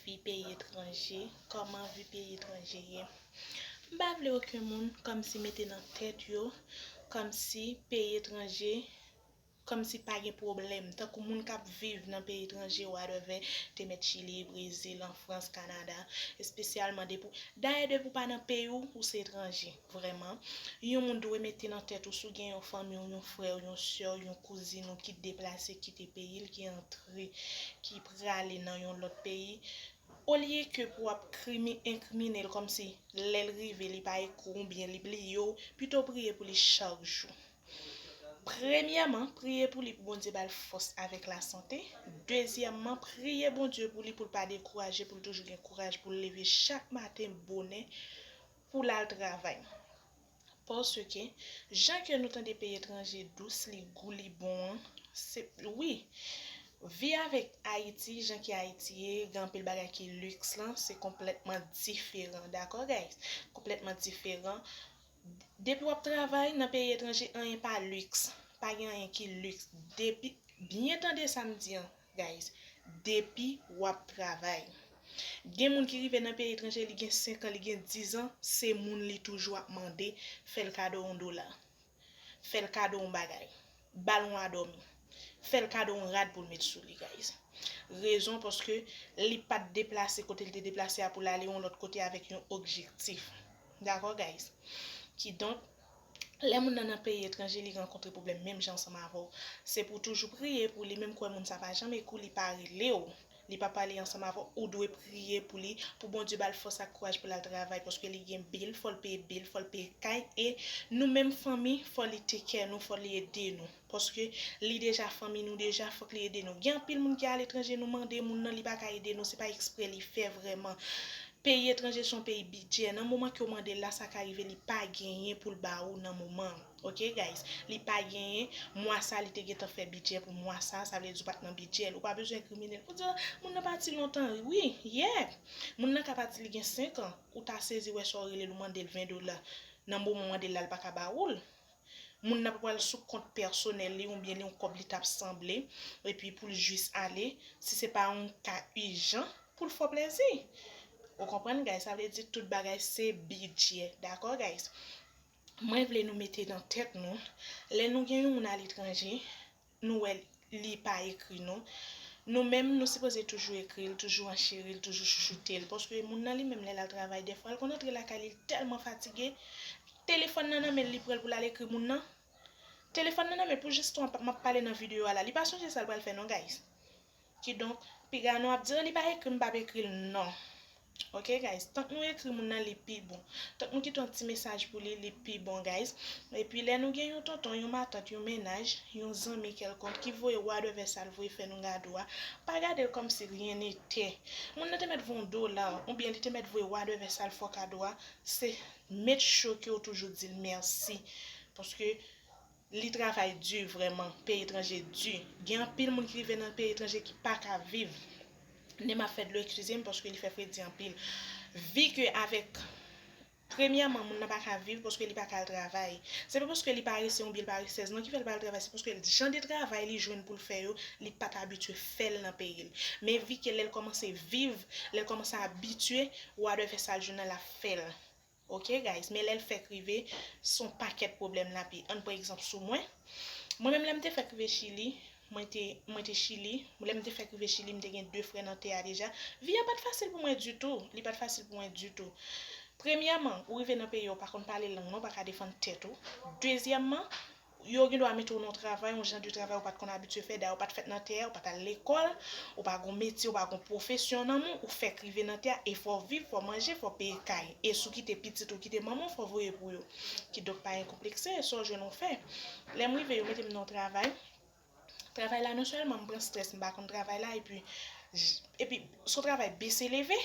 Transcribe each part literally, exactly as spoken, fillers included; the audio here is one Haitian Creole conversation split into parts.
vi peyi etranje, kòman vi peyi etranje ye. M pa vle okenn moun kòmsi mete nan tèt yo kòmsi peyi etranje, kòmsi pa gen pwoblèm, tankou moun k ap viv nan peyi etranje, whatever, te mèt Chili, Brezil, an Frans, Kanada, espesyalman depi w, dayè depi w pa nan peyi w, ou se etranje, vrèman. Yon moun dwe mete nan tèt ou, si w gen yon fanmi w, yon frè w, yon sè w, yon kouzin ou ki deplase kite peyi l, ki antre, ki prale nan yon lòt peyi, olye ke pou w ap krimi-, enkrimine l kòmsi lè l rive li pa ekri w oubyen li bliye w, pito priye pou li chak jou. Premyèman, priye pou li pou Bondye ba l fòs avèk lasante. Dezyèmman, priye Bondye pou li pou l pa dekouraje, pou l toujou gen kouraj pou l leve chak maten bonè pou l al travay. Paske, jan ke nou tande peyi etranje dous, li gou, li bon an, se, wi, vi avèk Ayiti, jan ke Ayiti ye, gen anpil bagay ki liks lan, se konplètman diferan, dakò, guys? Konplètman diferan. Depi w ap travay nan peyi etranje, anyen pa liks. Pa gen anyen ki liks. Depi, byen tande sa m di an, guys. Depi w ap travay. Gen moun ki rive nan peyi etranje, li gen senk an, li gen diz an, se moun li toujou ap mande, fè l kado yon dola. Fè l kado yon bagay. Ba l yon adòmi. Fè l kado yon rad pou l met sou li, guys. Rezon, paske li pa t deplase kote l te deplase a pou l ale yon lòt kote avèk yon objektif. Dakò, guys? Kidonk, lè moun nan nan peyi etranje, li rankontre pwoblèm menm jan ansanm avè w. Se pou w toujou priye pou li, menm kwè moun sa pa janm ekri w, li pa rele w, li pa pale ansanm avè w, ou dwe priye pou li, pou Bondye ba l fòs ak kouraj pou l al travay, paske li gen bil, fò l peye bil, fò l peye kay, e nou menm fanmi, fò li take care nou, fò li ede nou. Paske li deja fanmi nou deja, fòk li ede nou. Gen anpil moun ki aletranje, nou mande moun nan, li pa ka ede nou, se pa eksprè li fè vrèman. Peyi etranje se yon peyi bidjè. Nan moman ke w mande l la, sa ka rive li pa genyen pou l ba ou nan moman an. Ok, guys? Li pa genyen, mwa sa li te gentan fè bidjè pou mwa sa, sa vle di w pa t nan bidjè l. Ou pa bezwen krimine l. Ou di, "Ah, moun nan pati lontan." Wi, yeah. Moun nan ka pati li gen senk an. Ou ta sezi wè sa w rele l, ou mande l ven dola. Nan moman w mande l la, li pa ka ba ou l. Moun nan pa pral sou kont pèsonèl li oubyen li yon kòb li t ap sanble, epi pou l jis ale, si se pa yon ka ijan, pou l fè w plezi. Ou konprann, guys? Sa vle di tout bagay se bidjè. Dakò, guys? Mwen vle nou mete nan tèt nou, lè nou gen yon moun aletranje, nou wè li pa ekri nou, nou menm, nou sipoze toujou ekri l, toujou ancheri l, toujou chouchoute l. Paske moun nan li menm, lè l al travay, dèfwa, l konn antre lakay li, li tèlman fatige, telefòn nan nan men l, li pran l pou l al ekri moun nan. Telefòn nan nan men l pou jis tan m ap pale nan videyo a la. Li pa sonje sa l pral fè non, guys. Kidonk, piga nou ap di, "Li pa ekri m, m p ap ekri l." Non. Ok, guys? Tank nou ekri moun nan, li pi bon. Tank nou kite yon ti mesaj pou li, li pi bon, guys. Epi lè nou gen yon tonton, yon matant, yon mennaj, yon zanmi kèlkonk ki voye whatever sa l voye fè nou kado a, pa gade l kòmsi rien n'était. Moun nan te mèt voye yon dola, oubyen li te mèt voye whatever sa l fè w kado a, se make sure ke w toujou di l mèsi. Paske li travay di vrèman, peyi etranje di. Gen anpil moun ki rive nan peyi etranje ki pa ka viv. Ni m ap fè dlo, eskize m, paske li fè fredi anpil. Vi ke avèk, premyèman, moun nan pa ka viv paske li pa ka al travay. Se pa paske li parese oubyen li paresèz non ki fè l pa al travay, se paske jan de travay li jwenn pou l fè yo, li pa t abitye fè l nan peyi l. Men vi ke lè l kòmanse viv, lè l kòmanse abitye, whatever sa l jwenn nan, l ap fè l. Ok, guys, men lè l fèk rive, se yon pakèt pwoblèm l ap ye. Ann pran egzanp sou mwen. Mwen menm, lè m te fèk rive Chili, mwen te, mwen te Chili, lè m te fèk rive Chili, m te gen de frè nan tè a deja. Vi a pa t fasil pou mwen ditou, li pa t fasil pou mwen ditou. Premyèman, ou rive nan peyi a, ou pa konn pale lang nan, ou pa ka defann tèt ou. Dezyèmman, yo gen dwa mete w nan yon travay, yon jan de travay ou pa t konn abitye fè, dayè ou pa t fèt nan tè a, ou pa t al lekòl, ou pa gon metye, ou pa gon pwofesyon nan men w, ou fèk rive nan tè a, e fò w viv, fò w manje, fò w peye kay. E si w kite pitit ou, kite manman w, fò w voye pou yo. Kidonk pa enkonplekse, sa w jwenn ou fè. Lè m rive, yo mete m nan yon travay. Travay la non sèlman m pran strès, m pa konn travay la, epi, epi se yon travay bese leve.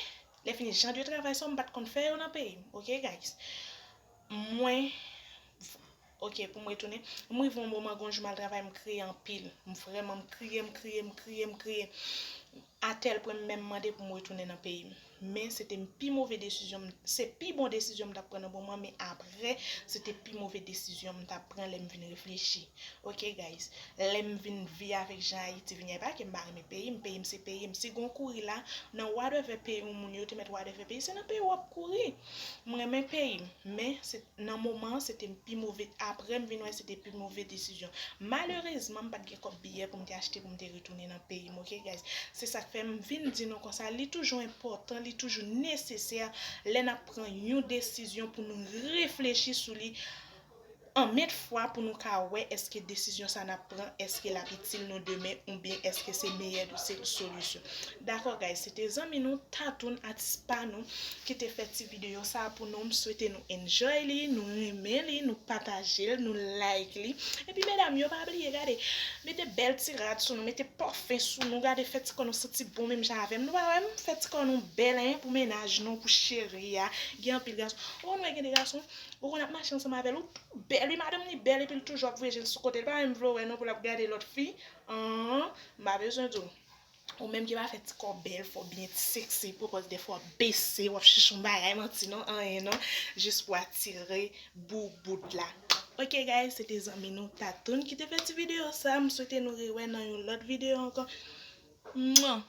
Lè fini, jan de travay sa yo, m pa t konn fè yo nan peyi m. Ok, guys? Mwen, ok, pou m retounen, m rive yon moman, gon jou m al travay, m kriye anpil. M vrèman, m kriye, m kriye, m kriye, m kriye. a tèl pwen m menm mande pou m retounen nan peyi m. Men se te pi move desizyon m, se pi bon desizyon m t ap pran nan moman, men apre, se te pi move desizyon m t ap pran lè m vin reflechi. Ok, guys, lè m vin viv avèk jan Ayiti vin ye, pa ke m pa renmen peyi m, peyi m se peyi m. Si gon kouri la, nan whatever peyi yon moun yo te mèt whatever peyi, se nan peyi w ap kouri. M renmen peyi m, men se nan moman an, se te pi move, apre m vin wè se te pi move desizyon. Malerezman, m pa t gen kòb biyè pou m te achte pou m te retounen nan peyi m, ok, guys? Se sa k fè m vin di nou konsa, li toujou enpòtan, li toujou nesesè lè n ap pran yon desizyon pou nou reflechi sou li anmèt fwa pou nou ka wè èske desizyon sa n ap pran, èske l ap itil nou demen oubyen èske se meyè de se solisyon. Dakò, guys, se te zanmi nou, Tatoun, atis pa nou, ki te fè ti videyo sa pou nou. M swete nou enjoy li, nou renmen li, nou pataje l, nou like li. Epi medam yo, pa bliye, gade, mete bèl ti rad sou nou, mete pòfen sou nou, gade, fè ti kò nou santi bon menm jan avè m. Nou pa wè m fè ti kò nou bèl, en, pou mennaj nou, pou cheri a. Gen anpil gason. Ou konn wè gen de gason, ou konn ap mache ansanm avè l, ou tou bèl, wi, madanm ni bèl, epi l toujou ap voye je l sou kote l. Pa menm vle wè non pou l ap gade lòt fi. An, m pa bezwen di w. Ou menm ki pa fè ti kò bèl, fò byen ti seksi, pwopòz dèfwa w ap bese, w ap chèche yon bagay, manti non, anyen non, jis pou atire boubout la. Ok, guys, se te zanmi nou Tatoun ki te fè ti videyo sa. M swete nou rewè nan yon lòt videyo ankò. Mwa!